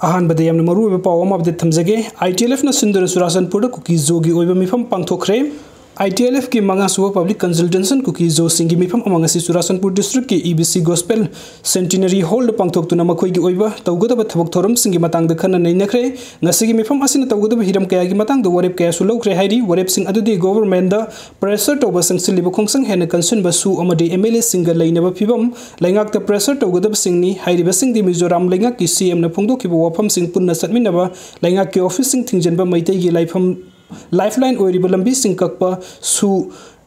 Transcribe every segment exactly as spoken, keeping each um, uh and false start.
ꯑꯍꯥꯟꯕꯗ ꯌꯥꯝꯅ ꯃꯔꯨꯑꯣꯏꯕ ꯄꯥꯎ ꯑꯃ update ꯊꯝꯖꯒꯦ꯫ ITLFꯅ ꯁꯤꯟꯗꯨꯅ ꯆꯨꯔꯥꯆꯥꯟꯄꯨꯔꯗ ꯀꯨꯀꯤ ꯖꯣꯒꯤ ꯑꯣꯏꯕ ꯃꯤꯐꯝ ꯄꯥꯡꯊꯣꯛꯈ꯭ꯔꯦ꯫ ITLFꯀꯤ ꯃꯉꯥꯁꯨꯕ public consultation ꯀꯨꯀꯤ ꯖꯣꯁꯤꯡꯒꯤ ꯃꯤꯐꯝ ꯑꯃ ꯉꯁꯤ ꯆꯨꯔꯥꯆꯥꯟꯄꯨꯔ districtꯀꯤ EBC Gospel Centenary Hallꯗ ꯄꯥꯡꯊꯣꯛꯇꯨꯅ ꯃꯈꯣꯏꯒꯤ ꯑꯣꯏꯕ ꯇꯧꯒꯗꯕ ꯊꯕꯛ ꯊꯧꯔꯝꯁꯤꯡꯒꯤ ꯃꯇꯥꯡꯗ ꯈꯟꯅ ꯅꯩꯅꯈ꯭ꯔꯦ꯫ ꯉꯁꯤꯒꯤ ꯃꯤꯐꯝ ꯑꯁꯤꯅ ꯇꯧꯒꯗꯕ ꯍꯤꯔꯝ ꯀꯌꯥꯒꯤ ꯃꯇꯥꯡꯗ ꯋꯥꯔꯦꯞ ꯀꯌꯥꯁꯨ ꯂꯧꯈ꯭ꯔꯦ ꯍꯥꯏꯔꯤ꯫ ꯋꯥꯔꯦꯞꯁꯤꯡ ꯑꯗꯨꯗꯤ governmentꯗ pressure ꯇꯧꯕ ꯆꯪꯁꯤꯜꯂꯤꯕ ꯈꯣꯡꯆꯪ ꯍꯦꯟꯅ ꯀꯟꯁꯤꯟꯕ ꯁꯨ ꯑꯃꯗꯤ MLAꯁꯤꯡꯒ ꯂꯩꯅꯕ ꯐꯤꯕꯝ, ꯂꯩꯉꯥꯛꯇ pressure ꯇꯧꯒꯗꯕꯁꯤꯡꯅꯤ꯫ ꯍꯥꯏꯔꯤꯕꯁꯤꯡꯗꯤ ꯃꯤꯖꯣꯔꯥꯝ ꯂꯩꯉꯥꯛꯀꯤ CMꯅ ꯐꯣꯡꯗꯣꯛꯈꯤꯕ ꯋꯥꯐꯝꯁꯤꯡ ꯄꯨꯟꯅ ꯆꯠꯃꯤꯟꯅꯕ, ꯂꯩꯉꯥꯛꯀꯤ officeꯁꯤꯡ ꯊꯤꯡꯖꯤꯟꯕ, ꯃꯩꯇꯩꯒꯤ ꯂꯥꯏꯐꯝ, lifeline ꯑꯣꯏꯔꯤꯕ ꯂꯝꯕꯤꯁꯤꯡ ꯀꯛꯄ, ꯁꯨ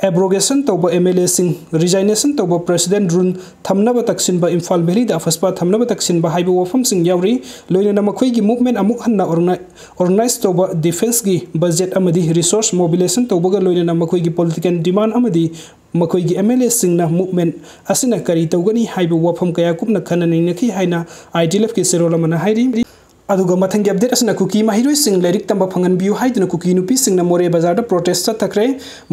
abrogation ꯇꯧꯕ, MLAꯁꯤꯡ resignation ꯇꯧꯕ, president rule ꯊꯝꯅꯕ ꯇꯛꯁꯤꯟꯕ, ꯏꯝꯐꯥꯜ valleyꯗ AFSPA ꯊꯝꯅꯕ ꯇꯛꯁꯤꯟꯕ ꯍꯥꯏꯕ ꯋꯥꯐꯝꯁꯤꯡ ꯌꯥꯎꯔꯤ꯫ ꯂꯣꯏꯅꯅ ꯃꯈꯣꯏꯒꯤ movement ꯑꯃꯨꯛ ꯍꯟꯅ organi-, organize ꯇꯧꯕ, defenceꯀꯤ budget ꯑꯃꯗꯤ resource mobilization ꯇꯧꯕꯒ ꯂꯣꯏꯅꯅ ꯃꯈꯣꯏꯒꯤ political demand ꯑꯃꯗꯤ ꯃꯈꯣꯏꯒꯤ MLAꯁꯤꯡꯅ movement ꯑꯁꯤꯅ ꯀꯔꯤ ꯇꯧꯒꯅꯤ ꯍꯥꯏꯕ ꯋꯥꯐꯝ ꯀꯌꯥ ꯀꯨꯞꯅ ꯈꯟꯅ ꯅꯩꯅꯈꯤ ꯍꯥꯏꯅ ITLFꯀꯤ ꯆꯦꯔꯣꯜ ꯑꯃꯅ ꯍꯥꯏꯔꯤ꯫ ꯑꯗꯨꯒ ꯃꯊꯪꯒꯤ update ꯑꯁꯤꯅ ꯀꯨꯀꯤ ꯃꯍꯩꯔꯣꯏꯁꯤꯡ ꯂꯥꯏꯔꯤꯛ ꯇꯝꯕ ꯐꯪꯍꯟꯕꯤꯌꯨ ꯍꯥꯏꯗꯨꯅ ꯀꯨꯀꯤ ꯅꯨꯄꯤꯁꯤꯡꯅ ꯃꯣꯔꯦ ꯕꯖꯥꯔꯗ protest ꯆꯠꯊꯈ꯭ꯔꯦ꯫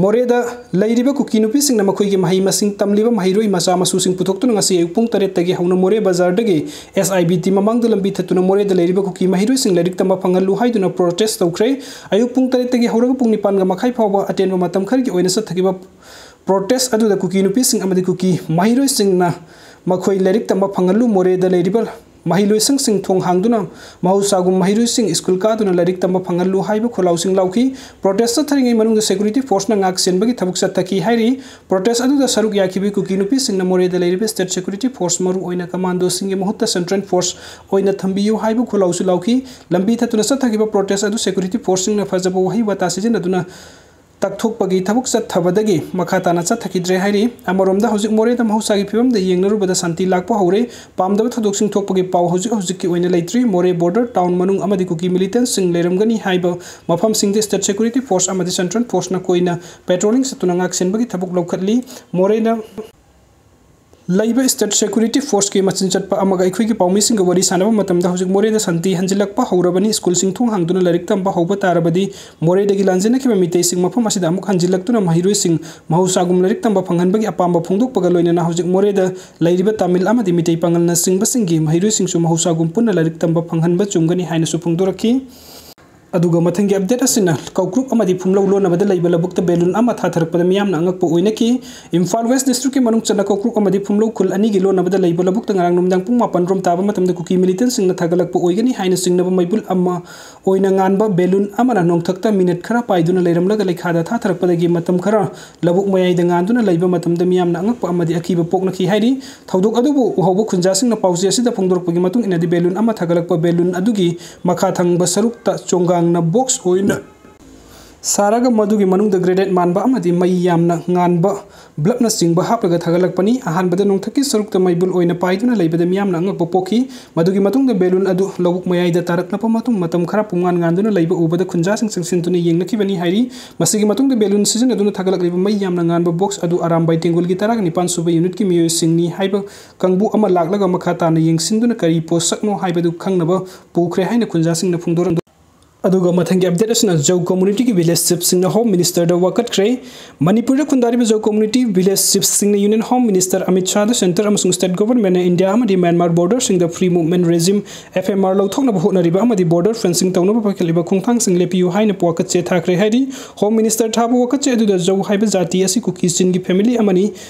ꯃꯣꯔꯦꯗ ꯂꯩꯔꯤꯕ ꯀꯨꯀꯤ ꯅꯨꯄꯤꯁꯤꯡꯅ ꯃꯈꯣꯏꯒꯤ ꯃꯍꯩ ꯃꯁꯤꯡ ꯇꯝꯂꯤꯕ ꯃꯍꯩꯔꯣꯏ ꯃꯆꯥ ꯃꯁꯨꯁꯤꯡ ꯄꯨꯊꯣꯛꯇꯨꯅ ꯉꯁꯤ ꯑꯌꯨꯛ ꯄꯨꯡ ꯇꯔꯦꯠꯇꯒꯤ ꯍꯧꯅ ꯃꯣꯔꯦ ꯕꯖꯥꯔꯗꯒꯤ SIBT ꯃꯃꯥꯡꯗ ꯂꯝꯕꯤ ꯊꯠꯇꯨꯅ ꯃꯣꯔꯦꯗ ꯂꯩꯔꯤꯕ ꯀꯨꯀꯤ ꯃꯍꯩꯔꯣꯏꯁꯤꯡ ꯂꯥꯏꯔꯤꯛ ꯇꯝꯕ ꯐꯪꯍꯜꯂꯨ ꯍꯥꯏꯗꯨꯅ protest ꯇꯧꯈ꯭ꯔꯦ꯫ ꯑꯌꯨꯛ ꯄꯨꯡ ꯇꯔꯦꯠꯇꯒꯤ ꯍꯧꯔꯒ ꯄꯨꯡ ꯅꯤꯄꯥꯟꯒ ꯃꯈꯥꯏ ꯐꯥꯎꯕ ꯑꯇꯦꯟꯕ ꯃꯇꯝ ꯈꯔꯒꯤ ꯑꯣꯏꯅ ꯆꯠꯊꯈꯤꯕ protest ꯑꯗꯨꯗ ꯀꯨꯀꯤ ꯅꯨꯄꯤꯁꯤꯡ ꯑꯃꯗꯤ ꯀꯨꯀꯤ ꯃꯍꯩꯔꯣꯏꯁꯤꯡꯅ ꯃꯈꯣꯏ ꯂꯥꯏꯔꯤꯛ ꯇꯝꯕ ꯐꯪꯍꯜꯂꯨ, ꯃꯣꯔꯦꯗ ꯂꯩꯔꯤꯕ ꯃꯍꯩꯂꯣꯏꯁꯪꯁꯤꯡ ꯊꯣꯡ ꯍꯥꯡꯗꯨꯅ ꯃꯍꯧꯁꯥꯒꯨꯝ ꯃꯍꯩꯔꯣꯏꯁꯤꯡ ꯁ꯭ꯀꯨꯜ ꯀꯥꯗꯨꯅ ꯂꯥꯏꯔꯤꯛ ꯇꯝꯕ ꯐꯪꯍꯜꯂꯨ ꯍꯥꯏꯕ ꯈꯣꯜꯂꯥꯎꯁꯤꯡ ꯂꯥꯎꯈꯤ꯫ Protest ꯆꯠꯊꯔꯤꯉꯩ ꯃꯅꯨꯡꯗ security forceꯅ ꯉꯥꯛ ꯁꯦꯟꯕꯒꯤ ꯊꯕꯛ ꯆꯠꯊꯈꯤ ꯍꯥꯏꯔꯤ꯫ Protest ꯑꯗꯨꯗ ꯁꯔꯨꯛ ꯌꯥꯈꯤꯕ ꯀꯨꯀꯤ ꯅꯨꯄꯤꯁꯤꯡꯅ ꯃꯣꯔꯦꯗ ꯂꯩꯔꯤꯕ state security force, ꯃꯔꯨ ꯑꯣꯏꯅ commandoꯁꯤꯡꯒꯤ ꯃꯍꯨꯠꯇ central force ꯑꯣꯏꯅ ꯊꯝꯕꯤꯌꯨ ꯍꯥꯏꯕ ꯈꯣꯜꯂꯥꯎꯁꯨ ꯂꯥꯎꯈꯤ꯫ ꯂꯝꯕꯤ ꯊꯠꯇꯨꯅ ꯆꯠꯊꯈꯤꯕ protest ꯑꯗꯨ security forceꯁꯤꯡꯅ ꯐꯖꯕ ꯋꯥꯍꯩ ꯋꯥꯇꯥ ꯁꯤꯖꯤꯟꯅꯗꯨꯅ ꯇꯛꯊꯣꯛꯄꯒꯤ ꯊꯕꯛ ꯆꯠꯊꯕꯗꯒꯤ ꯃꯈꯥ ꯇꯥꯅ ꯆꯠꯊꯈꯤꯗ꯭ꯔꯦ ꯍꯥꯏꯔꯤ꯫ ꯑꯃꯔꯣꯝꯗ ꯍꯧꯖꯤꯛ ꯃꯣꯔꯦꯗ ꯃꯍꯧꯁꯥꯒꯤ ꯐꯤꯕꯝꯗ ꯌꯦꯡꯅꯔꯨꯕꯗ ꯁꯥꯟꯇꯤ ꯂꯥꯛꯄ ꯍꯧꯔꯦ꯫ ꯄꯥꯝꯗꯕ ꯊꯧꯗꯣꯛꯁꯤꯡ ꯊꯣꯛꯄꯒꯤ ꯄꯥꯎ ꯍꯧꯖꯤꯛ ꯍꯧꯖꯤꯛꯀꯤ ꯑꯣꯏꯅ ꯂꯩꯇ꯭ꯔꯤ꯫ ꯃꯣꯔꯦ border town ꯃꯅꯨꯡ ꯑꯃꯗꯤ ꯀꯨꯀꯤ militantꯁꯤꯡ ꯂꯩꯔꯝꯒꯅꯤ ꯍꯥꯏꯕ ꯃꯐꯝꯁꯤꯡꯗ state security force ꯑꯃꯗꯤ central forceꯅ ꯀꯣꯏꯅ patrolling ꯆꯠꯇꯨꯅ ꯉꯥꯛ ꯁꯦꯟꯕꯒꯤ ꯊꯕꯛ ꯂꯧꯈꯠꯂꯤ꯫ ꯃꯣꯔꯦꯅ ꯂꯩꯕ state security forceꯀꯤ ꯃꯆꯤꯟ ꯆꯠꯄ ꯑꯃꯒ ꯑꯩꯈꯣꯏꯒꯤ ꯄꯥꯎꯃꯤꯁꯤꯡꯒ ꯋꯥꯔꯤ ꯁꯥꯟꯅꯕ ꯃꯇꯝꯗ ꯍꯧꯖꯤꯛ ꯃꯣꯔꯦꯗ ꯁꯥꯟꯇꯤ ꯍꯟꯖꯤꯜꯂꯛꯄ ꯍꯧꯔꯕꯅꯤ꯫ ꯁ꯭ꯀꯨꯜꯁꯤꯡ ꯊꯣꯡ ꯍꯥꯡꯗꯨꯅ ꯂꯥꯏꯔꯤꯛ ꯇꯝꯕ ꯍꯧꯕ ꯇꯥꯔꯕꯗꯤ ꯃꯣꯔꯦꯗꯒꯤ ꯂꯥꯟꯖꯦꯟꯅꯈꯤꯕ ꯃꯤꯇꯩꯁꯤꯡ ꯃꯐꯝ ꯑꯁꯤꯗ ꯑꯃꯨꯛ ꯍꯟꯖꯤꯜꯂꯛꯇꯨꯅ ꯃꯍꯩꯔꯣꯏꯁꯤꯡ ꯃꯍꯧꯁꯥꯒꯨꯝ ꯂꯥꯏꯔꯤꯛ ꯇꯝꯕ ꯐꯪꯍꯟꯕꯒꯤ ꯑꯄꯥꯝꯕ ꯐꯣꯡꯗꯣꯛꯄꯒ ꯂꯣꯏꯅꯅ ꯍꯧꯖꯤꯛ ꯃꯣꯔꯦꯗ ꯂꯩꯔꯤꯕ ꯇꯥꯃꯤꯜ ꯑꯃꯗꯤ ꯃꯤꯇꯩ ꯄꯥꯉꯜꯅꯆꯤꯡꯕꯁꯤꯡꯒꯤ ꯃꯍꯩꯔꯣꯏꯁꯤꯡꯁꯨ ꯃꯍꯧꯁꯥꯒꯨꯝ ꯄꯨꯟꯅ ꯂꯥꯏꯔꯤꯛ ꯇꯝꯕ ꯐꯪꯍꯟꯕ ꯆꯨꯝꯒꯅꯤ ꯍꯥꯏꯅꯁꯨ ꯐꯣꯡꯗꯣꯔꯛꯈꯤ꯫ ꯑꯗꯨꯒ ꯃꯊꯪꯒꯤ update ꯑꯁꯤꯅ ꯀꯧꯀ꯭ꯔꯨꯛ ꯑꯃꯗꯤ ꯐꯨꯝꯂꯧ ꯂꯣꯟꯅꯕꯗ ꯂꯩꯕ ꯂꯧꯕꯨꯛꯇ balloon ꯑꯃ ꯊꯥꯊꯔꯛꯄꯗ ꯃꯤꯌꯥꯝꯅ ꯑꯉꯛꯄ ꯑꯣꯏꯅꯈꯤ꯫ ꯏꯝꯐꯥꯜ West Districtꯀꯤ ꯃꯅꯨꯡ ꯆꯟꯅ ꯀꯧꯀ꯭ꯔꯨꯛ ꯑꯃꯗꯤ ꯐꯨꯝꯂꯧ ꯈꯨꯜ ꯑꯅꯤꯒꯤ ꯂꯣꯟꯅꯕꯗ ꯂꯩꯕ ꯂꯧꯕꯨꯛꯇ ꯉꯔꯥꯡ ꯅꯨꯃꯤꯗꯥꯡ ꯄꯨꯡ ꯃꯥꯄꯟ ꯔꯣꯝ ꯇꯥꯕ ꯃꯇꯝꯗ ꯀꯨꯀꯤ militantꯁꯤꯡꯅ ꯊꯥꯒꯠꯂꯛꯄ ꯑꯣꯏꯒꯅꯤ ꯍꯥꯏꯅ ꯆꯤꯡꯅꯕ ꯃꯩꯕꯨꯜ ꯑꯃ ꯑꯣꯏꯅ ꯉꯥꯟꯕ balloon ꯑꯃꯅ ꯅꯣꯡꯊꯛꯇ minute ꯈꯔ ꯄꯥꯏꯗꯨꯅ ꯂꯩꯔꯝꯂꯒ ꯂꯩꯈꯥꯗ ꯊꯥꯊꯔꯛꯄꯗꯒꯤ ꯃꯇꯝ ꯈꯔ ꯂꯧꯕꯨꯛ ꯃꯌꯥꯏꯗ ꯉꯥꯟꯗꯨꯅ ꯂꯩꯕ ꯃꯇꯝꯗ ꯃꯤꯌꯥꯝꯅ ꯑꯉꯛꯄ ꯑꯃꯗꯤ ꯑꯀꯤꯕ ꯄꯣꯛꯅꯈꯤ ꯍꯥꯏꯔꯤ꯫ ꯊꯧꯗꯣꯛ ꯑꯗꯨꯕꯨ ꯎꯍꯧꯕ ꯈꯨꯟꯖꯥꯁꯤꯡꯅ ꯄꯥꯎꯆꯦ ꯑꯁꯤꯗ ꯐꯣꯡꯗꯣꯔꯛꯄꯒꯤ ꯃꯇꯨꯡ ꯏꯟꯅꯗꯤ balloon ꯑꯃ ꯊꯥꯒꯠꯂꯛꯄ balloon ꯑꯗꯨꯒꯤ ꯃꯈꯥ ꯊꯪꯕ ꯁꯔꯨꯛꯇ ꯆꯣꯡꯒꯥꯡꯅ box ꯑꯣꯏꯅ ꯁꯥꯔꯒ ꯃꯗꯨꯒꯤ ꯃꯅꯨꯡꯗ grenade ꯃꯥꯟꯕ ꯑꯃꯗꯤ ꯃꯩ ꯌꯥꯝꯅ ꯉꯥꯟꯕ bulbꯅꯆꯤꯡꯕ ꯍꯥꯞꯂꯒ ꯊꯥꯒꯠꯂꯛꯄꯅꯤ꯫ ꯑꯍꯥꯟꯕꯗ ꯅꯣꯡꯊꯛꯀꯤ ꯁꯔꯨꯛꯇ ꯃꯩꯕꯨꯜ ꯑꯣꯏꯅ ꯄꯥꯏꯗꯨꯅ ꯂꯩꯕꯗ ꯃꯤꯌꯥꯝꯅ ꯑꯉꯛꯄ ꯄꯣꯛꯈꯤ꯫ ꯃꯗꯨꯒꯤ ꯃꯇꯨꯡꯗ balloon ꯑꯗꯨ ꯂꯧꯕꯨꯛ ꯃꯌꯥꯏꯗ ꯇꯥꯔꯛꯂꯕ ꯃꯇꯨꯡ ꯃꯇꯝ ꯈꯔ ꯄꯨꯡꯉꯥꯟ ꯉꯥꯟꯗꯨꯅ ꯂꯩꯕ ꯎꯕꯗ ꯈꯨꯟꯖꯥꯁꯤꯡ ꯆꯪꯁꯤꯟꯗꯨꯅ ꯌꯦꯡꯅꯈꯤꯕꯅꯤ ꯍꯥꯏꯔꯤ꯫ ꯃꯁꯤꯒꯤ ꯃꯇꯨꯡꯗ balloon ꯁꯤꯖꯤꯟꯅꯗꯨꯅ ꯊꯥꯒꯠꯂꯛꯂꯤꯕ ꯃꯩ ꯌꯥꯝꯅ ꯉꯥꯟꯕ box ꯑꯗꯨ ꯑꯔꯥꯝꯕꯥꯏ ꯇꯦꯡꯒꯨꯜꯒꯤ ꯇꯔꯥꯒ ꯅꯤꯄꯥꯟ ꯁꯨꯕ unitꯀꯤ ꯃꯤꯑꯣꯏꯁꯤꯡꯅꯤ ꯍꯥꯏꯕ ꯀꯥꯡꯕꯨ ꯑꯃ ꯂꯥꯛꯂꯒ ꯃꯈꯥ ꯇꯥꯅ ꯌꯦꯡꯁꯤꯟꯗꯨꯅ ꯀꯔꯤ ꯄꯣꯠꯁꯛꯅꯣ ꯍꯥꯏꯕꯗꯨ ꯈꯪꯅꯕ ꯄꯨꯈ꯭ꯔꯦ ꯍꯥꯏꯅ ꯈꯨꯟꯖꯥꯁꯤꯡꯅ ꯐꯣꯡꯗꯣꯔꯝꯃꯤ꯫ ꯑꯗꯨꯒ ꯃꯊꯪꯒꯤ update ꯑꯁꯤꯅ ꯖꯧ communityꯒꯤ village chiefꯁꯤꯡꯅ Home Ministerꯗ ꯋꯥꯀꯠꯈ꯭ꯔꯦ꯫ ꯃꯅꯤꯄꯨꯔꯗ ꯈꯨꯟꯗꯥꯔꯤꯕ ꯖꯧ community village chiefꯁꯤꯡꯅ Union Home Minister ꯑꯃꯤꯠ ꯁꯥꯍꯗ centre ꯑꯃꯁꯨꯡ state governmentꯅ ꯏꯟꯗꯤꯌꯥ ꯑꯃꯗꯤ ꯃ꯭ꯌꯥꯟꯃꯥꯔ borderꯁꯤꯡꯗ free movement regime, F M R ꯂꯧꯊꯣꯛꯅꯕ ꯍꯣꯠꯅꯔꯤꯕ ꯑꯃꯗꯤ border fencing ꯇꯧꯅꯕ ꯄꯥꯏꯈꯠꯂꯤꯕ ꯈꯣꯡꯊꯥꯡꯁꯤꯡ ꯂꯦꯞꯄꯤꯌꯨ ꯍꯥꯏꯅ ꯋꯥꯀꯠ ꯆꯦ ꯊꯥꯈ꯭ꯔꯦ ꯍꯥꯏꯔꯤ꯫ Home Minister ꯊꯥꯕ ꯋꯥꯀꯠ ꯆꯦ ꯑꯗꯨꯗ ꯖꯧ ꯍꯥꯏꯕ ꯖꯥꯇꯤ ꯑꯁꯤ ꯀꯨꯀꯤ ꯆꯤꯟꯒꯤ family ꯑꯃꯅꯤ꯫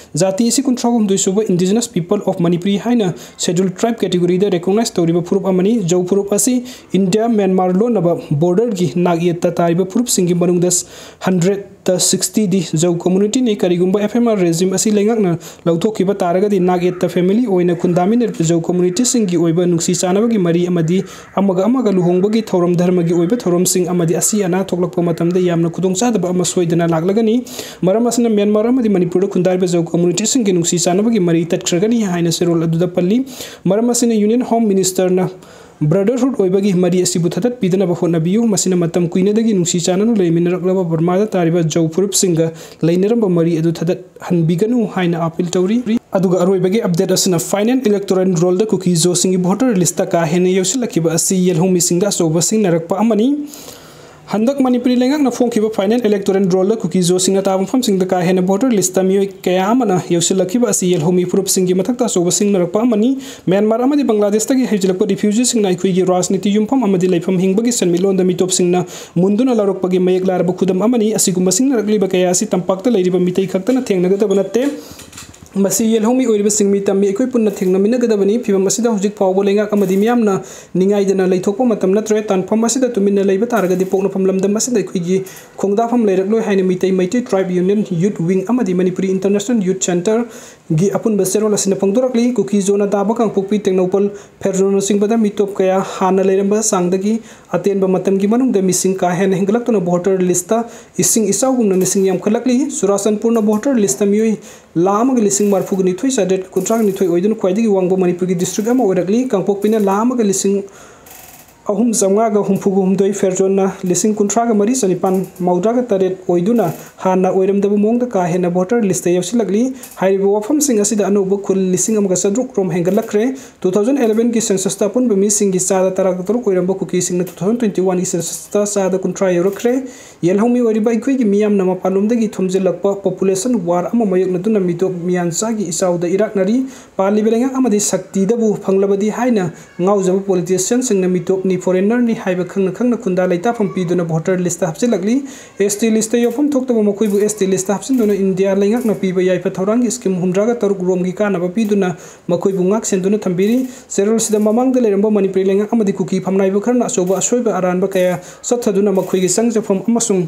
ꯖꯥꯇꯤ ꯑꯁꯤ ꯀꯨꯟꯊ꯭ꯔꯥ ꯍꯨꯝꯗꯣꯏ ꯁꯨꯕ Indigenous People of Manipuri ꯍꯥꯏꯅ Scheduled Tribe categoryꯗ recognize ꯇꯧꯔꯤꯕ ꯐꯨꯔꯨꯞ ꯑꯃꯅꯤ꯫ ꯖꯧ ꯐꯨꯔꯨꯞ ꯑꯁꯤ ꯏꯟꯗꯤꯌꯥ ꯃ꯭ꯌꯥꯟꯃꯥꯔ ꯂꯣꯟꯅꯕ borderꯒꯤ ꯅꯥꯛ ꯌꯦꯠꯇ ꯇꯥꯔꯤꯕ ꯐꯨꯔꯨꯞꯁꯤꯡꯒꯤ ꯃꯅꯨꯡꯗ hundredꯇ sixtyꯗꯤ ꯖꯧ communityꯅꯤ꯫ ꯀꯔꯤꯒꯨꯝꯕ F M R regimeꯁꯤ ꯂꯩꯉꯥꯛꯅ ꯂꯧꯊꯣꯛꯈꯤꯕ ꯇꯥꯔꯒꯗꯤ ꯅꯥꯛ ꯌꯦꯠꯇ family ꯑꯣꯏꯅ ꯈꯨꯟꯗꯥꯃꯤꯟꯅꯔꯤꯕ ꯖꯧ communityꯁꯤꯡꯒꯤ ꯑꯣꯏꯕ ꯅꯨꯡꯁꯤ ꯆꯥꯟꯅꯕꯒꯤ ꯃꯔꯤ ꯑꯃꯗꯤ ꯑꯃꯒ ꯑꯃꯒ ꯂꯨꯍꯣꯡꯕꯒꯤ ꯊꯧꯔꯝ, ꯙꯔꯃꯒꯤ ꯑꯣꯏꯕ ꯊꯧꯔꯝꯁꯤꯡ ꯑꯃꯗꯤ ꯑꯁꯤ ꯑꯅꯥ ꯊꯣꯛꯂꯛꯄ ꯃꯇꯝꯗ ꯌꯥꯝꯅ ꯈꯨꯗꯣꯡꯆꯥꯗꯕ ꯑꯃ ꯁꯣꯏꯗꯅ ꯂꯥꯛꯂꯒꯅꯤ꯫ ꯃꯔꯝ ꯑꯁꯤꯅ ꯃ꯭ꯌꯥꯟꯃꯥꯔ ꯑꯃꯗꯤ ꯃꯅꯤꯄꯨꯔꯗ ꯈꯨꯟꯗꯥꯔꯤꯕ ꯖꯧ communityꯁꯤꯡꯒꯤ ꯅꯨꯡꯁꯤ ꯆꯥꯟꯅꯕꯒꯤ ꯃꯔꯤ ꯇꯠꯈ꯭ꯔꯒꯅꯤ ꯍꯥꯏꯅ ꯆꯦꯔꯣꯜ ꯑꯗꯨꯗ ꯄꯜꯂꯤ꯫ ꯃꯔꯝ ꯑꯁꯤꯅ Union Home Ministerꯅ Brotherhood ꯑꯣꯏꯕꯒꯤ ꯃꯔꯤ ꯑꯁꯤꯕꯨ ꯊꯗꯠꯄꯤꯗꯅꯕ ꯍꯣꯠꯅꯕꯤꯌꯨ꯫ ꯃꯁꯤꯅ ꯃꯇꯝ ꯀꯨꯏꯅꯗꯒꯤ ꯅꯨꯡꯁꯤ ꯆꯥꯟꯅꯅ ꯂꯩꯃꯤꯟꯅꯔꯛꯂꯕ ꯕꯔꯃꯥꯗ ꯇꯥꯔꯤꯕ ꯖꯧ ꯐꯨꯔꯨꯞꯁꯤꯡꯒ ꯂꯩꯅꯔꯝꯕ ꯃꯔꯤ ꯑꯗꯨ ꯊꯗꯠꯍꯟꯕꯤꯒꯅꯨ ꯍꯥꯏꯅ ꯑꯥꯄꯤꯜ ꯇꯧꯔꯤ꯫ ꯑꯗꯨꯒ ꯑꯔꯣꯏꯕꯒꯤ ꯑꯞꯗꯦꯠ ꯑꯁꯤꯅ ꯐꯥꯏꯅꯦꯜ ꯏꯂꯦꯛꯇꯣꯔꯦꯜ ꯔꯣꯜꯗ ꯀꯨꯀꯤ ꯖꯣꯁꯤꯡꯒꯤ ꯚꯣꯇꯔ ꯂꯤꯁꯇ ꯀꯥ ꯍꯦꯟꯅ ꯌꯧꯁꯤꯜꯂꯛꯈꯤꯕ ꯑꯁꯤ ꯌꯦꯜꯍꯧꯃꯤꯁꯤꯡꯗ ꯑꯆꯧꯕ ꯁꯤꯡꯅꯔꯛꯄ ꯑꯃꯅꯤ꯫ ꯍꯟꯗꯛ ꯃꯅꯤꯄꯨꯔꯤ ꯂꯩꯉꯥꯛꯅ ꯐꯣꯡꯈꯤꯕ ꯐꯥꯏꯅꯦꯜ ꯏꯂꯦꯛꯇꯣꯔꯦꯜ ꯔꯣꯜꯗ ꯀꯨꯀꯤ ꯖꯣꯁꯤꯡꯅ ꯇꯥꯕ ꯃꯐꯝꯁꯤꯡꯗ ꯀꯥ ꯍꯦꯟꯅ ꯚꯣꯇꯔ ꯂꯤꯁꯇ ꯃꯤꯑꯣꯏ ꯀꯌꯥ ꯑꯃꯅ ꯌꯧꯁꯤꯜꯂꯛꯈꯤꯕ ꯑꯁꯤ ꯌꯦꯜꯍꯧꯃꯤ ꯐꯨꯔꯨꯞꯁꯤꯡꯒꯤ ꯃꯊꯛꯇ ꯑꯆꯧꯕ ꯁꯤꯡꯅꯔꯛꯄ ꯑꯃꯅꯤ꯫ ꯃ꯭ꯌꯥꯟꯃꯥꯔ ꯑꯃꯗꯤ ꯕꯪꯒ꯭ꯂꯥꯗꯦꯁꯇꯒꯤ ꯍꯩꯖꯤꯜꯂꯛꯄ ꯔꯤꯐ꯭ꯌꯨꯖꯤꯁꯤꯡꯅ ꯑꯩꯈꯣꯏꯒꯤ ꯔꯥꯖꯅꯤꯇꯤ ꯌꯨꯝꯐꯝ ꯑꯃꯗꯤ ꯂꯩꯐꯝ ꯍꯤꯡꯕꯒꯤ ꯁꯦꯟꯃꯤꯠꯂꯣꯟꯗ ꯃꯤꯇꯣꯞꯁꯤꯡꯅ ꯃꯨꯟꯗꯨꯅ ꯂꯧꯔꯛꯄꯒꯤ ꯃꯌꯦꯛ ꯂꯥꯔꯕ ꯈꯨꯗꯝ ꯑꯃꯅꯤ꯫ ꯑꯁꯤꯒꯨꯝꯕ ꯁꯤꯡꯅꯔꯛꯂꯤꯕ ꯀꯌꯥ ꯑꯁꯤ ꯇꯝꯄꯥꯛꯇ ꯂꯩꯔꯤꯕ ꯃꯤꯇꯩ ꯈꯛꯇꯅ ꯊꯦꯡꯅꯒꯗꯕ ꯅꯠꯇꯦ꯫ ꯃꯁꯤ ꯌꯦꯜꯍꯧꯃꯤ ꯑꯣꯏꯔꯤꯕꯁꯤꯡ ꯃꯤ ꯇꯝꯃꯤ ꯑꯩꯈꯣꯏ ꯄꯨꯟꯅ ꯊꯦꯡꯅꯃꯤꯟꯅꯒꯗꯕꯅꯤ꯫ ꯐꯤꯕꯝ ꯑꯁꯤꯗ ꯍꯧꯖꯤꯛ ꯐꯥꯎꯕ ꯂꯩꯉꯥꯛ ꯑꯃꯗꯤ ꯃꯤꯌꯥꯝꯅ ꯅꯤꯡꯉꯥꯏꯗꯅ ꯂꯩꯊꯣꯛꯄ ꯃꯇꯝ ꯅꯠꯇ꯭ꯔꯦ꯫ ꯇꯥꯟꯐꯝ ꯑꯁꯤꯗ ꯇꯨꯃꯤꯟꯅ ꯂꯩꯕ ꯇꯥꯔꯒꯗꯤ ꯄꯣꯛꯅꯐꯝ ꯂꯝꯗꯝ ꯑꯁꯤꯗ ꯑꯩꯈꯣꯏꯒꯤ ꯈꯣꯡꯗꯥꯐꯝ ꯂꯩꯔꯛꯂꯣꯏ ꯍꯥꯏꯅ ꯃꯤꯇꯩ ꯃꯩꯇꯩ ꯇ꯭ꯔꯥꯏꯕ ꯌꯨꯅꯤꯌꯟ ꯌꯨꯠ ꯋꯤꯡ ꯑꯃꯗꯤ ꯃꯅꯤꯄꯨꯔꯤ ꯏꯟꯇꯔꯅꯦꯁꯅꯦꯜ ꯌꯨꯠ ꯁꯦꯟꯇꯔꯒꯤ ꯑꯄꯨꯟꯕ ꯆꯦꯔꯣꯜ ꯑꯁꯤꯅ ꯐꯣꯡꯗꯣꯔꯛꯂꯤ꯫ ꯀꯨꯀꯤ ꯖꯣꯅ ꯇꯥꯕ ꯀꯥꯡꯄꯣꯛꯄꯤ, ꯇꯦꯡꯅꯧꯄꯜ, ꯐꯦꯔꯖꯣꯟꯅꯆꯤꯡꯕꯗ ꯃꯤꯇꯣꯞ ꯀꯌꯥ ꯍꯥꯟꯅ ꯂꯩꯔꯝꯕ ꯆꯥꯡꯗꯒꯤ ꯑꯇꯦꯟꯕ ꯃꯇꯝꯒꯤ ꯃꯅꯨꯡꯗ ꯃꯤꯁꯤꯡ ꯀꯥ ꯍꯦꯟꯅ ꯍꯦꯟꯒꯠꯂꯛꯇꯨꯅ ꯚꯣꯇꯔ ꯂꯤꯁꯇ ꯏꯁꯤꯡ ꯏꯆꯥꯎꯒꯨꯝꯅ ꯃꯤꯁꯤꯡ ꯌꯥꯝꯈꯠꯂꯛꯂꯤ꯫ ꯆꯨꯔꯥꯆꯥꯟꯄꯨꯔꯅ ꯚꯣꯇꯔ ꯂꯤꯁꯇ ꯃꯤꯑꯣꯏ ꯂꯥꯈ ꯑꯃꯒ ꯂꯤꯁꯤꯡ ꯃꯔꯤꯐꯨꯒ ꯅꯤꯊꯣꯏ ꯆꯥꯇ꯭ꯔꯦꯠ ꯀꯨꯟꯊ꯭ꯔꯥꯒ ꯅꯤꯊꯣꯏ ꯑꯣꯏꯗꯨꯅ ꯈ꯭ꯋꯥꯏꯗꯒꯤ ꯋꯥꯡꯕ ꯃꯅꯤꯄꯨꯔꯒꯤ ꯗꯤꯁꯇ꯭ꯔꯤꯛ ꯑꯃ ꯑꯣꯏꯔꯛꯂꯤ꯫ ꯀꯥꯡꯄꯣꯛꯄꯤꯅ ꯂꯥꯈ ꯑꯃꯒ ꯂꯤꯁꯤꯡ ꯑꯍꯨꯝ ꯆꯥꯝꯃꯉꯥꯒ ꯍꯨꯝꯐꯨꯒ ꯍꯨꯝꯗꯣꯏ, ꯐꯦꯔꯖꯣꯟꯅ ꯂꯤꯁꯤꯡ ꯀꯨꯟꯊ꯭ꯔꯥꯒ ꯃꯔꯤ ꯆꯅꯤꯄꯥꯟ ꯃꯧꯗ꯭ꯔꯥꯒ ꯇꯔꯦꯠ ꯑꯣꯏꯗꯨꯅ ꯍꯥꯟꯅ ꯑꯣꯏꯔꯝꯗꯕ ꯃꯑꯣꯡꯗ ꯀꯥ ꯍꯦꯟꯅ ꯚꯣꯇꯔ ꯂꯤꯁꯇ ꯌꯥꯎꯁꯤꯜꯂꯛꯂꯤ꯫ ꯍꯥꯏꯔꯤꯕ ꯋꯥꯐꯝꯁꯤꯡ ꯑꯁꯤꯗ ꯑꯅꯧꯕ ꯈꯨꯜ ꯂꯤꯁꯤꯡ ꯑꯃꯒ ꯆꯥꯇ꯭ꯔꯨꯛ ꯔꯣꯝ ꯍꯦꯟꯒꯠꯂꯛꯈ꯭ꯔꯦ꯫ ꯇꯨ ꯊꯥꯎꯖꯟ ꯑꯦꯂꯦꯚꯦꯟꯒꯤ ꯁꯦꯟꯁꯁꯇ ꯑꯄꯨꯟꯕ ꯃꯤꯁꯤꯡꯒꯤ ꯆꯥꯗ ꯇꯔꯥꯇꯔꯨꯛ ꯑꯣꯏꯔꯝꯕ ꯀꯨꯀꯤꯁꯤꯡꯅ ꯇꯨ ꯊꯥꯎꯖꯟ ꯇ꯭ꯋꯦꯟꯇꯤ ꯋꯥꯟꯒꯤ ꯁꯦꯟꯁꯁꯇ ꯆꯥꯗ ꯀꯨꯟꯊ꯭ꯔꯥ ꯌꯧꯔꯛꯈ꯭ꯔꯦ꯫ ꯌꯦꯜꯍꯧꯃꯤ ꯑꯣꯏꯔꯤꯕ ꯑꯩꯈꯣꯏꯒꯤ ꯃꯤꯌꯥꯝꯅ ꯃꯄꯥꯟꯂꯣꯝꯗꯒꯤ ꯊꯣꯝꯖꯤꯜꯂꯛꯄ ꯄꯣꯄꯨꯂꯦꯁꯟ ꯋꯥꯔ ꯑꯃ ꯃꯥꯌꯣꯛꯅꯗꯨꯅ ꯃꯤꯇꯣꯞ ꯃꯤꯌꯥꯟꯆꯥꯒꯤ ꯏꯆꯥꯎꯗ ꯏꯔꯥꯛꯅꯔꯤ꯫ ꯄꯥꯜꯂꯤꯕ ꯂꯩꯉꯥꯛ ꯑꯃꯗꯤ ꯁꯛꯇꯤꯗꯕꯨ ꯐꯪꯂꯕꯗꯤ ꯍꯥꯏꯅ ꯉꯥꯎꯖꯕ ꯄꯣꯂꯤꯇꯤꯁꯤꯌꯟꯁꯤꯡꯅ ꯃꯤꯇꯣꯞꯅꯤ, ꯐꯣꯔꯦꯟꯅꯔꯅꯤ ꯍꯥꯏꯕ ꯈꯪꯅ ꯈꯪꯅ ꯈꯨꯟꯗꯥ ꯂꯩꯇꯥꯐꯝ ꯄꯤꯗꯨꯅ ꯚꯣꯇꯔ ꯂꯤꯁꯇ ꯍꯥꯞꯆꯤꯜꯂꯛꯂꯤ꯫ ꯑꯦꯁ ꯇꯤ ꯂꯤꯁꯇ ꯌꯥꯎꯐꯝ ꯊꯣꯛꯇꯕ ꯃꯈꯣꯏꯕꯨ ꯑꯦꯁ ꯇꯤ ꯂꯤꯁꯇ ꯍꯥꯞꯆꯤꯟꯗꯨꯅ ꯏꯟꯗꯤꯌꯥ ꯂꯩꯉꯥꯛꯅ ꯄꯤꯕ ꯌꯥꯏꯐ ꯊꯧꯔꯥꯡꯒꯤ ꯁ꯭ꯀꯤꯝ ꯍꯨꯝꯗ꯭ꯔꯥꯒ ꯇꯔꯨꯛ ꯔꯣꯝꯒꯤ ꯀꯥꯟꯅꯕ ꯄꯤꯗꯨꯅ ꯃꯈꯣꯏꯕꯨ ꯉꯥꯛ ꯁꯦꯟꯗꯨꯅ ꯊꯝꯕꯤꯔꯤ꯫ ꯆꯦꯔꯣꯜꯁꯤꯗ ꯃꯃꯥꯡꯗ ꯂꯩꯔꯝꯕ ꯃꯅꯤꯄꯨꯔꯤ ꯂꯩꯉꯥꯛ ꯑꯃꯗꯤ ꯀꯨꯀꯤ ꯐꯝꯅꯥꯏꯕ ꯈꯔꯅ ꯑꯆꯧꯕ ꯑꯁꯣꯏꯕ ꯑꯔꯥꯟꯕ ꯀꯌꯥ ꯆꯠꯊꯗꯨꯅ ꯃꯈꯣꯏꯒꯤ ꯆꯪꯖꯐꯝ ꯑꯃꯁꯨꯡ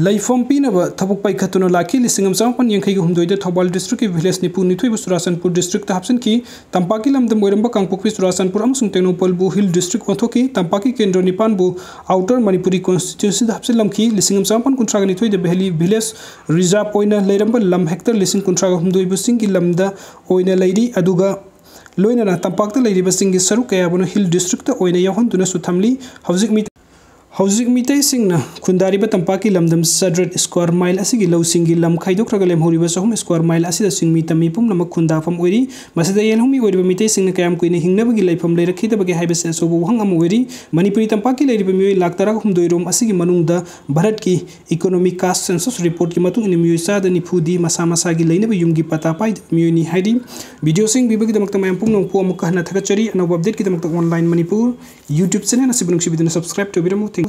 ꯂꯩꯐꯝ ꯄꯤꯅꯕ ꯊꯕꯛ ꯄꯥꯏꯈꯠꯇꯨꯅ ꯂꯥꯛꯈꯤ꯫ ꯂꯤꯁꯤꯡ ꯑꯃ ꯆꯥꯃꯥꯄꯟ ꯌꯥꯡꯈꯩꯒ ꯍꯨꯝꯗꯣꯏꯗ ꯊꯧꯕꯥꯜ ꯗꯤꯁꯇ꯭ꯔꯤꯛꯀꯤ ꯚꯤꯂꯦꯖ ꯅꯤꯐꯨ ꯅꯤꯊꯣꯏꯕꯨ ꯆꯨꯔꯥꯆꯥꯟꯄꯨꯔ ꯗꯤꯁꯇ꯭ꯔꯤꯛꯇ ꯍꯥꯞꯆꯤꯟꯈꯤ꯫ ꯇꯝꯄꯥꯛꯀꯤ ꯂꯝꯗꯝ ꯑꯣꯏꯔꯝꯕ ꯀꯥꯡꯄꯣꯛꯄꯤ, ꯆꯨꯔꯥꯆꯥꯟꯄꯨꯔ ꯑꯃꯁꯨꯡ ꯇꯦꯡꯅꯧꯄꯜꯕꯨ ꯍꯤꯜ ꯗꯤꯁꯇ꯭ꯔꯤꯛ ꯑꯣꯟꯊꯣꯛꯈꯤ꯫ ꯇꯝꯄꯥꯛꯀꯤ ꯀꯦꯟꯗ꯭ꯔ ꯅꯤꯄꯥꯟꯕꯨ ꯑꯥꯎꯇꯔ ꯃꯅꯤꯄꯨꯔꯤ ꯀꯣꯟꯁꯇꯤꯇ꯭ꯌꯨꯟꯁꯤꯗ ꯍꯥꯞꯆꯤꯜꯂꯝꯈꯤ꯫ ꯂꯤꯁꯤꯡ ꯑꯃ ꯆꯥꯃꯥꯄꯟ ꯀꯨꯟꯊ꯭ꯔꯥꯒ ꯅꯤꯊꯣꯏꯗ ꯚꯦꯂꯤ ꯚꯤꯂꯦꯖ ꯔꯤꯖꯥꯔꯚ ꯑꯣꯏꯅ ꯂꯩꯔꯝꯕ ꯂꯝ ꯍꯦꯛꯇꯔ ꯂꯤꯁꯤꯡ ꯀꯨꯟꯊ꯭ꯔꯥꯒ ꯍꯨꯝꯗꯣꯏꯕꯨ ꯆꯤꯡꯒꯤ ꯂꯝꯗ ꯑꯣꯏꯅ ꯂꯩꯔꯤ꯫ ꯑꯗꯨꯒ ꯂꯣꯏꯅꯅ ꯇꯝꯄꯥꯛꯇ ꯂꯩꯔꯤꯕꯁꯤꯡꯒꯤ ꯁꯔꯨꯛ ꯀꯌꯥꯕꯨꯅ ꯍꯤꯜ ꯗꯤꯁꯇ꯭ꯔꯤꯛꯇ ꯑꯣꯏꯅ ꯌꯥꯎꯍꯟꯗꯨꯅꯁꯨ ꯊꯝꯂꯤ꯫ ꯍꯧꯖꯤꯛ ꯃꯤ ꯍꯧꯖꯤꯛ ꯃꯤꯇꯩꯁꯤꯡꯅ ꯈꯨꯟꯗꯥꯔꯤꯕ ꯇꯝꯄꯥꯛꯀꯤ ꯂꯝꯗꯝ ꯆꯥꯇ꯭ꯔꯦꯠ ꯁ꯭ꯀ꯭ꯋꯥꯔ ꯃꯥꯏꯜ ꯑꯁꯤꯒꯤ ꯂꯧꯁꯤꯡꯒꯤ ꯂꯝ ꯈꯥꯏꯗꯣꯛꯈ꯭ꯔꯒ ꯂꯦꯝꯍꯧꯔꯤꯕ ꯆꯍꯨꯝ ꯁ꯭ꯀ꯭ꯋꯥꯔ ꯃꯥꯏꯜ ꯑꯁꯤꯗ ꯆꯤꯡꯃꯤ ꯇꯝꯃꯤ ꯄꯨꯝꯅꯃꯛ ꯈꯨꯟꯗꯥꯐꯝ ꯑꯣꯏꯔꯤ꯫ ꯃꯁꯤꯗ ꯌꯦꯜꯍꯧꯃꯤ ꯑꯣꯏꯔꯤꯕ ꯃꯤꯇꯩꯁꯤꯡꯅ ꯀꯌꯥꯝ ꯀꯨꯏꯅ ꯍꯤꯡꯅꯕꯒꯤ ꯂꯩꯐꯝ ꯂꯩꯔꯛꯈꯤꯗꯕꯒꯦ ꯍꯥꯏꯕꯁꯤ ꯑꯆꯧꯕ ꯋꯥꯍꯪ ꯑꯃ ꯑꯣꯏꯔꯤ꯫ ꯃꯅꯤꯄꯨꯔꯤ ꯇꯝꯄꯥꯛꯀꯤ ꯂꯩꯔꯤꯕ ꯃꯤꯑꯣꯏ ꯂꯥꯈ ꯇꯔꯥꯍꯨꯝꯗꯣꯏ ꯔꯣꯝ ꯑꯁꯤꯒꯤ ꯃꯅꯨꯡꯗ ꯚꯥꯔꯠꯀꯤ Economic Caste Census Report ꯀꯤ ꯃꯇꯨꯡ ꯏꯟꯅ ꯃꯤꯑꯣꯏ ꯆꯥꯗ ꯅꯤꯐꯨꯗꯤ ꯃꯁꯥ ꯃꯁꯥꯒꯤ ꯂꯩꯅꯕ ꯌꯨꯝꯒꯤ ꯄꯇꯥ ꯄꯥꯏꯗꯕ ꯃꯤꯑꯣꯏꯅꯤ ꯍꯥꯏꯔꯤ꯫ ꯚꯤꯗꯤꯑꯣꯁꯤꯡ ꯄꯤꯕꯒꯤꯗꯃꯛꯇ ꯃꯌꯥꯝ ꯄꯨꯝꯅꯃꯛꯄꯨ ꯑꯃꯨꯛꯀ ꯍꯟꯅ ꯊꯥꯒꯠꯆꯔꯤ꯫ ꯑꯅꯧꯕ ꯑꯞꯗꯦꯠꯀꯤꯗꯃꯛꯇ Online Manipur YouTube channel ꯑꯁꯤꯕꯨ ꯅꯨꯡꯁꯤꯕꯤꯗꯨꯅ subscribe ꯇꯧꯕꯤꯔꯝꯃꯨ꯫ Thank you꯫